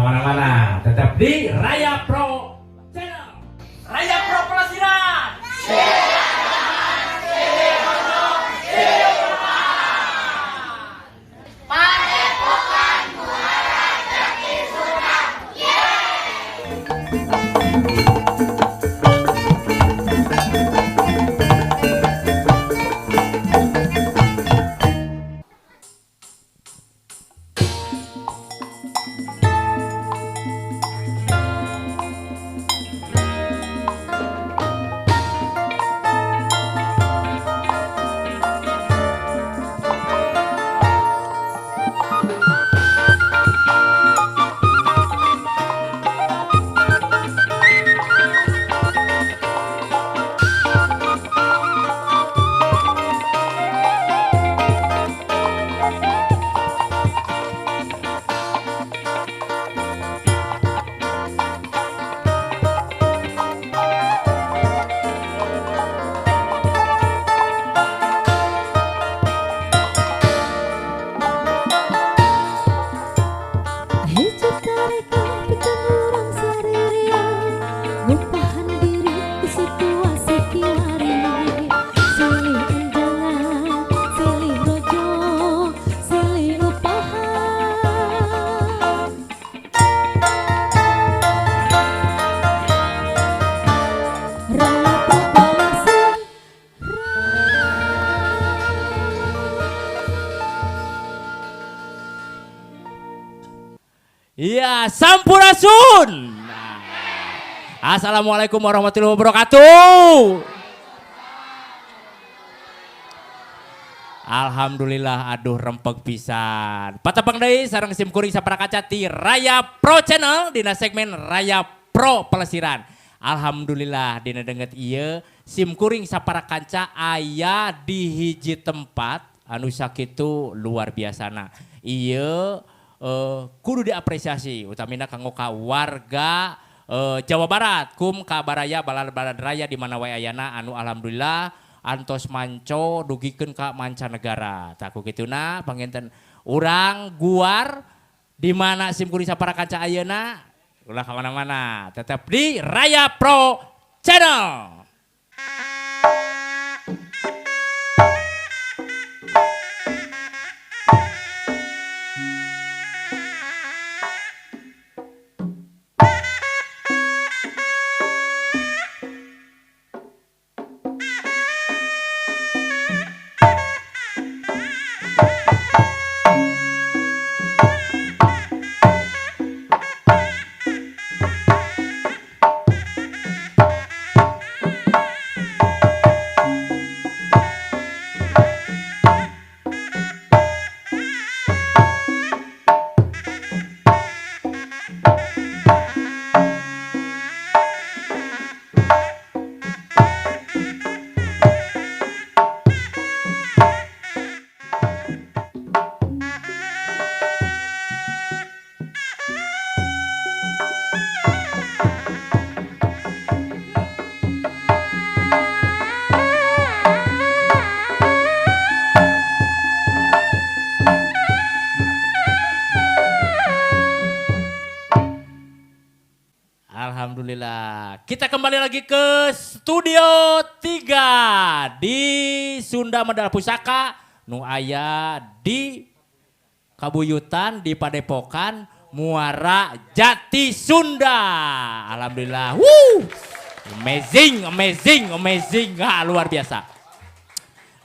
kemana-mana, tetap di Raya Pro Channel. Raya Pro Pelesiran. Padepokan Muara Jati Sunda. Iya, sampurasun. Nah. Assalamualaikum warahmatullahi wabarakatuh. Alhamdulillah, aduh rempeg pisan. Patepang deui sareng sim kuring saparakaca ti Raya Pro Channel dina segmen Raya Pro Pelesiran. Alhamdulillah dina denget ieu sim kuring saparakanca aya di hiji tempat anu sakitu luar biasana. Ieu kudu diapresiasi utamina kanggo ka warga Jawa Barat kum ka baraya balad-balad raya di mana wae ayana anu alhamdulillah antos manco dugikeun ka mancanegara. Tah ku kituna panginten urang guar di mana sim kuring saparakanca ayeuna ulah ka mana-mana, tetap di Raya Pro Channel. Alhamdulillah. Kita kembali lagi ke Studio 3 di Sunda Medal Pusaka nu aya di Kabuyutan di Padepokan Muara Jati Sunda. Alhamdulillah. Woo! Amazing, amazing, amazing. Ah, luar biasa.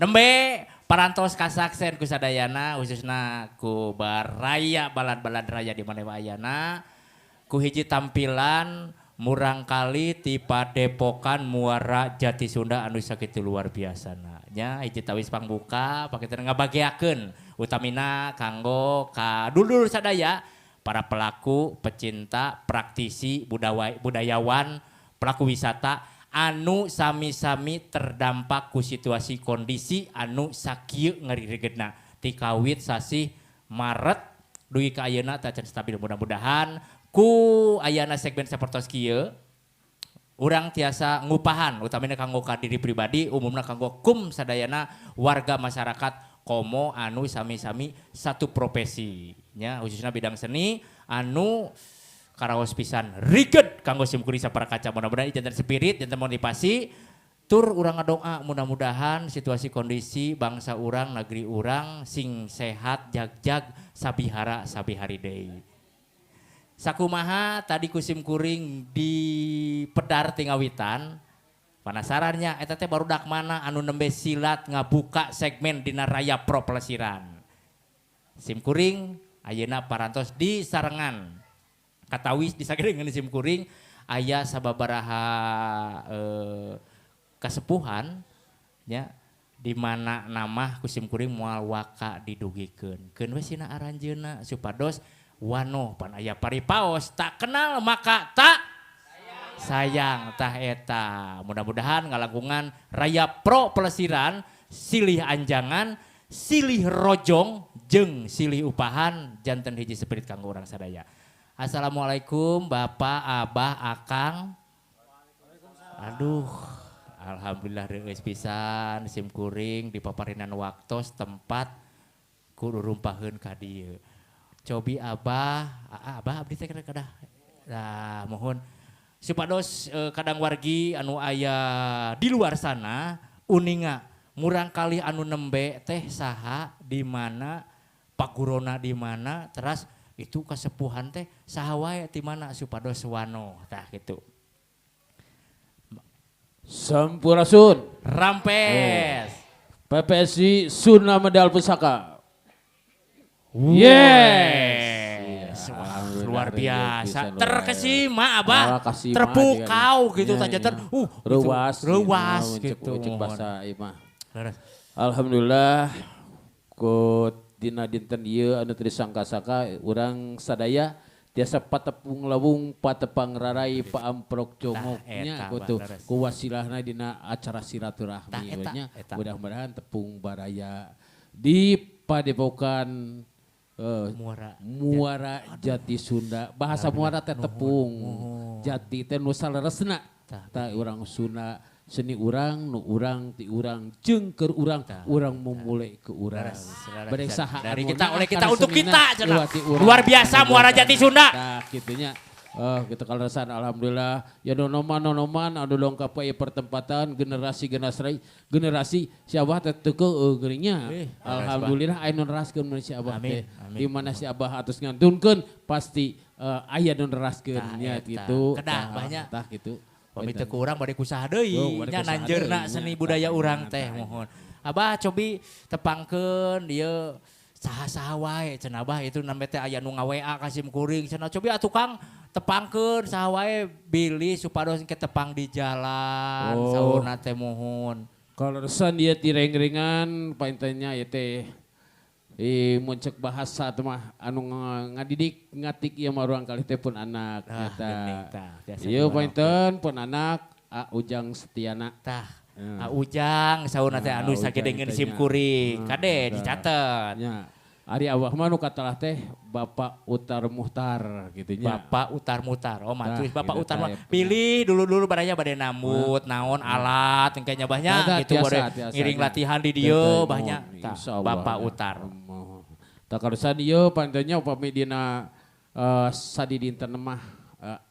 Nembe parantos kasaksen ku sadayana khususna ku baraya balad-balad raya di mana ayana ku hiji tampilan murangkali ti Padepokan Muara Jati Sunda anu sakitu luar biasana nya hiji tawis pangbuka paketan ngabageakeun utamina kanggo ka dulur sadaya para pelaku, pecinta, praktisi, budayawan, pelaku wisata anu sami-sami terdampak ku situasi kondisi anu sakieu ngariregedna ti kawit sasih Maret dugi ka ayeuna teh acan stabil. Mudah-mudahan ku ayana segmen sapertos kieu urang tiasa ngupahan utamina kanggo ka diri pribadi umumna kanggo kum sadayana warga masyarakat komo anu sami-sami satu profesi nya khususnya bidang seni anu Karaos pisan riged kanggo simkuring sapara kaca, mudah-mudahan janten spirit, janten motivasi tur urang ngadoa mudah-mudahan situasi kondisi bangsa urang, negeri urang sing sehat jagjag sabihara sabihari deui. Sakumaha tadi ku simkuring di pedar tingawitan, penasarannya eta teh barudak mana anu nembe silat ngabuka segmen dina Raya Pro Pelesiran. Simkuring ayeuna parantos di sarengan katawis di sagedengeun simkuring aya sababaraha kasepuhan nya di mana nama ku simkuring moal waka didugikeun. Keun we sina aranjeunna supados wanoh pan aya paripaos tak kenal maka tak sayang, tah eta. Mudah-mudahan ngalangkungan Raya Pro Pelesiran silih anjangan, silih rojong jeung silih upahan janten hiji spirit kanggo urang sadaya. Assalamualaikum Bapak, Abah, Akang. Aduh, alhamdulillah reueus pisan simkuring di paparinan waktos tempat kudu rumpaheun ka dieu. Cobi Abah, Abah abdi teh kedah. Nah, mohon supados kadang wargi anu aya di luar sana uninga murang kali anu nembe teh saha di mana, pagurona di mana, teras itu kasepuhan teh saha wae di mana supados wano tah gitu. Sampurasun. Rampes. PPSI Sunda Medal Pusaka. Yes. Wah, Alhamdulillah, luar biasa. pisan, Terkesima Abah. Wah, kasima Terpukau dia. gitu Ya, tah janten. ya. Gitu. Reuwas, Reuwas gitu. gitu. Cek bahasa ieu mah. Leres. Alhamdulillah ku dina dinten ieu anu teu disangka-sangka urang sadaya tiasa patepung lawung patepang rarai paamprok congok Tah, nya eta, kutu Bah, leres. ku wasilahna dina acara silaturahmi Tah, eta, nya. eta. Mudah-mudahan tepung baraya di Padepokan Muara. Muara Jati Sunda. Bahasa Muara teh tepung. Jati teh nu saleresna. Tah urang Sunda seni urang nu urang ti urang jeung keur urang urang mumule ke urang. Leres, leres. Bade saha Dari anu kita, naah oleh kita, kana untuk senina, kita, cenah. lewat ti urang. Luar biasa Muara Jati Sunda. Tah kitunya. Gitu kaleresan alhamdulillah ya nonoman anu longkap ieu pertempatan generasi generasi generasi si Abah teh teu keueuh geuning nya. Alhamdulillah aya nu neraskeun mun si Abah Amin, teh. amin. Di mana si Abah atos ngantunkeun pasti aya nu neraskeun Tah, nya eta. gitu. Kedah, Tah, banyak. Tah gitu. Pamit teu ku urang bade kusaha deui Oh, bade nya kusaha nanjeurna deui, seni nya. budaya Tah, urang tah, teh tah. mohon. Abah cobi tepangkeun ieu saha-saha wae cenah Abah itu namanya teh aya nu nga-WA ka simkuring cenah cobi atuh Kang tepangkeun saha wae bilih supados engke tepang di jalan Oh. saurna teh mohon. Kaleresan ieu tireng-rengan paintennya ieu teh mun cek bahasa teh mah anu ngadidik ngatik ieu mah ruang kali teh pun anak Ah, eta. geuning tah, biasa Ieu di painten pun anak A Ujang Setiana. Tah, A Ujang saurna teh Nah, anu A Ujang sagedengeun teh nya. simkuring. Kade Tah. dicatet. Nya. Ari abah mah nu katalah teh Bapak Utar Muhtar gitu nya. Bapak Utar Mutar. Oh, matuh Tah, Bapak gitu Utar tah, mah. ya. Pilih dulu-dulu baraya bade nambut naon alat engke nya bah nya Tah, tah, gitu tiasa, bade tiasa, ngiring nya. latihan di dieu Tah, bah nya. mohon, Tah, insyaallah. Bapak Utar. Mohon. Tah karusan ieu pantenya upami dina sadidinten mah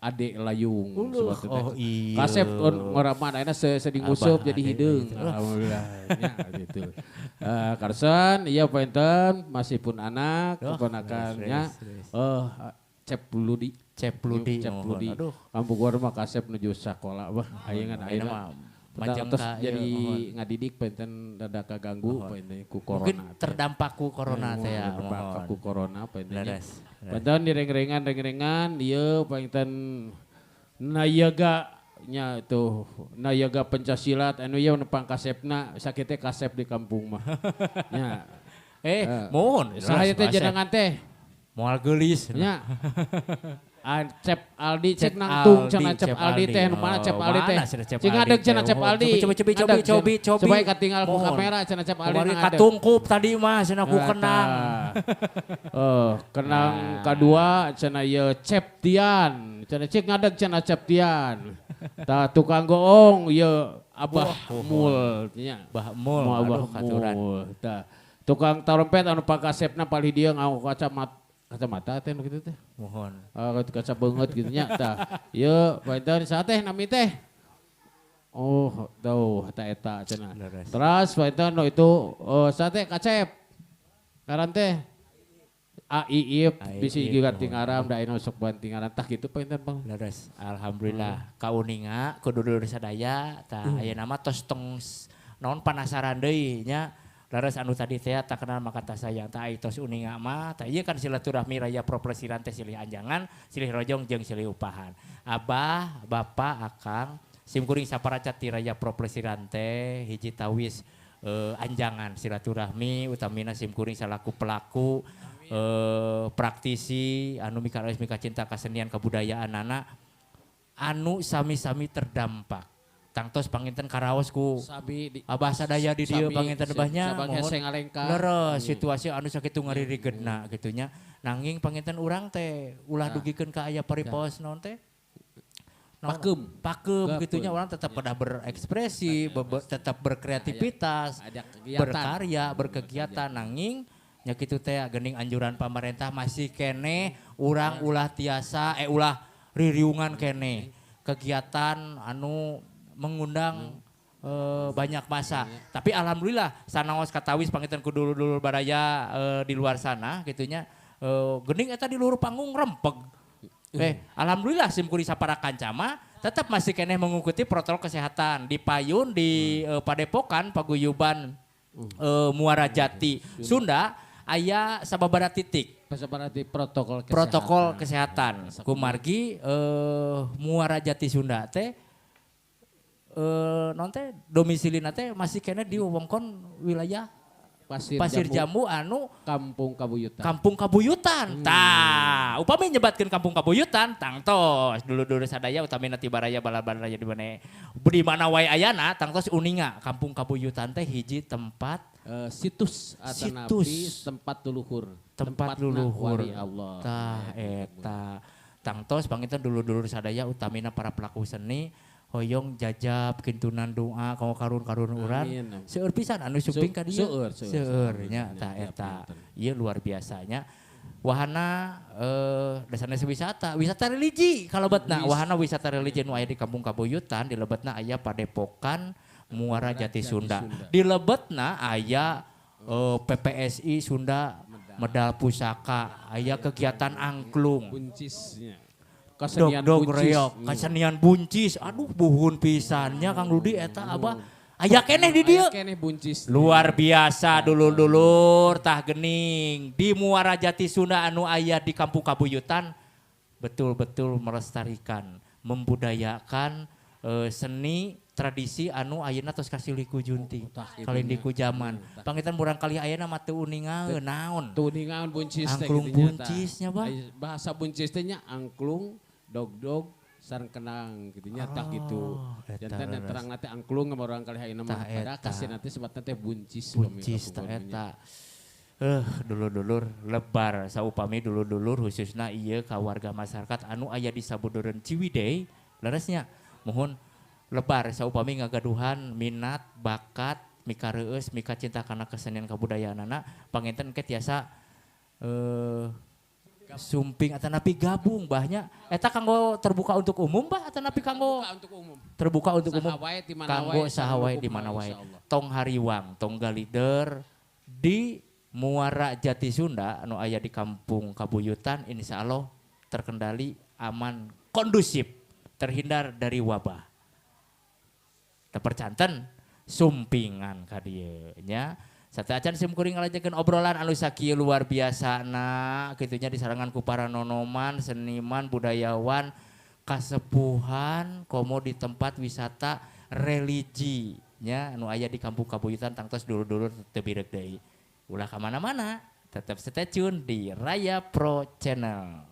Ade Layung sebetulnya. Oh iya. Kasep ngoraman ayeuna sedih nguseup Abah jadi Ade hideung. Layung. Alhamdulillah nya gitu. Karsan ieu panten masih pun anak Oh, keponakannya leres, leres. Cep Ludi. Cep Ludi. Cep Mohon. Ludi. Aduh. Kampung gua mah kasep nuju sakola bah ayeuna Ayeuna ayeuna. mah majeng Terus ka ieu, jadi mohon. ngadidik panten rada kaganggu panten ku corona. Mungkin terdampak ku corona teh ya. Terdampak Mohon. ku corona panten. Leres, leres. Panten direng-rengan reng-rengan ieu panten nayaga nya tuh nayaga pencasilat anu ieu nepang kasepna sakit teh kasep di kampung mah. Nya. Mohon. Saha Leres, teh Kasep. jenengan teh? Moal geulis. Nya. Cep Aldi cek Cep nangtung Aldi, cenah Cep Cep Aldi teh nu mana Aldi. Cep Oh, Aldi teh. mana cenah Cep Cing Aldi ngadeg teh? cenah Cep Oh, Aldi. cobi cobi cobi Ngadeg, cobi cenah. cobi. Supaya katinggal ku Mohon. kamera cenah Cep Aldi Kamari ngadeg. katungkup tadi mah cenah ku kenang. Oh, kenang kadua cenah ieu Cep Tian. Cenah cek ngadeg cenah Cep Tian. Tah tukang goong ieu Abah Mul nya. Bah Mul, Abah aduh katuran. Mul. Tah tukang tarompet anu pakasepna palih dieu nganggo kacamat Kacamata teh nu kitu teh. Mohon. Kaca beungeut kitu nya tah. Ieu panginten saha teh nami teh? Oh, tuh eta eta cenah. Terus panginten nu itu saha teh Kacep. Ngaran teh Aiip bisi ganti ngaran da anu sok banting ngaran tah kitu panginten Bang. Leres. Alhamdulillah kauninga ku dulur sadaya tah ayeuna mah tos tong naon panasaran deui nya. Leres anu tadi teh tak kenal maka tak sayang tah tos uninga mah tah ieu kan silaturahmi raya Pro Plesiran teh silih anjangan, silih rojong jeung silih upahan. Abah, bapak, akang sim kuring saparacat ti raya Pro Plesiran teh hiji tawis anjangan silaturahmi utamina sim kuring salaku pelaku praktisi anu mika cinta kasenian kebudayaan anak anu sami-sami terdampak. Tangtos panginten karaos ku abah sadaya di dieu panginten banyak leres situasi anu sakitu ngaririgedna gitu nya nanging panginten urang teh ulah dugikeun ka aya paripos naon teh pakem gitunya orang tetap pada berekspresi tetap berkreativitas berkarya berkegiatan nanging nya kitu teh geuning anjuran pamarentah masih keneh urang ulah tiasa ulah ririungan keneh kegiatan anu mengundang banyak masa. Tapi alhamdulillah sanaos katawis panginten ku dulur-dulur baraya di luar sana gitunya geuning eta di luhur panggung rempeg. Alhamdulillah sim kuring sapara kanca mah tetap masih keneh mengikuti protokol kesehatan di payun di Padepokan Paguyuban Muara Jati Sunda aya sababaraha titik. Sababaraha protokol kesehatan. Protokol kesehatan. Kumargi Muara Jati Sunda teh non teh domisilina teh masih keneh di wewengkon wilayah Pasir Jambu anu Kampung Kabuyutan. Kampung Kabuyutan. Tah, upami nyebatkeun Kampung Kabuyutan tangtos dulur-dulur sadaya utamina ti baraya bala-balaya di mana di mana wae ayana tangtos uninga Kampung Kabuyutan teh hiji tempat situs atanapi tempat leluhur. Tempat leluhur. Allah. Tah eta tangtos panginten dulur-dulur sadaya utamina para pelaku seni hoyong jajab kintunan doa kanggo karun-karun urang seueur pisan anu sumping ka dieu seueur nya tah eta ieu luar biasanya wahana dasarna wisata wisata religi kalebetna wahana wisata religi nu aya di Kampung Kabuyutan di lebetna aya Padepokan Muara Jati Sunda di lebetna aya PPSI Sunda Medal Pusaka aya kegiatan angklung buncisnya kesenian buncis. Kesenian buncis. Aduh buhun pisannya Kang Rudi eta abah. Aya keneh di dieu. Luar biasa dulur-dulur tah gening di Muara Jati Sunda anu aya di Kampung Kabuyutan betul-betul melestarikan, membudayakan seni tradisi anu ayeuna tos kasilih ku junti. Kalindi ku jaman. Panginten murang kali ayeuna mah teu uningaeun naon. Teu uningaeun buncis teh. Angklung buncisnya, Bah. Bahasa buncis teh nya angklung, dog-dog, sareng kenang gitu nya tah gitu. Janten terang teh angklung murang kali ayeuna mah pada kasih nanti sebatna teh buncis. Buncis tah eta. Dulur-dulur lebar saupami dulur-dulur khususna ieu ka warga masyarakat anu aya di sabudureun Ciwidey leresnya mohon lebar saupami ngagaduhan minat bakat mika reueus mika cinta kana kesenian kabudayaanana panginten ke tiasa sumping atanapi gabung bahnya eta kanggo terbuka untuk umum bah atanapi kanggo untuk umum. Terbuka untuk umum kanggo saha wae di mana wae tong hariwang tong galider di Muara Jati Sunda anu aya di Kampung Kabuyutan insya Allah terkendali aman kondusif terhindar dari wabah. Tepercanten sumpingan ka dieu nya. Sateuacan sim kuring ngalajekeun obrolan anu sakieu luar biasana kitu nya disarangan ku para nonoman, seniman, budayawan, kasepuhan komo di tempat wisata religi nya anu aya di Kampung Kabuyutan tangtos dulur-dulur teu bireuk deui. Ulah ka mana-mana, tetap stay tune di Raya Pro Channel.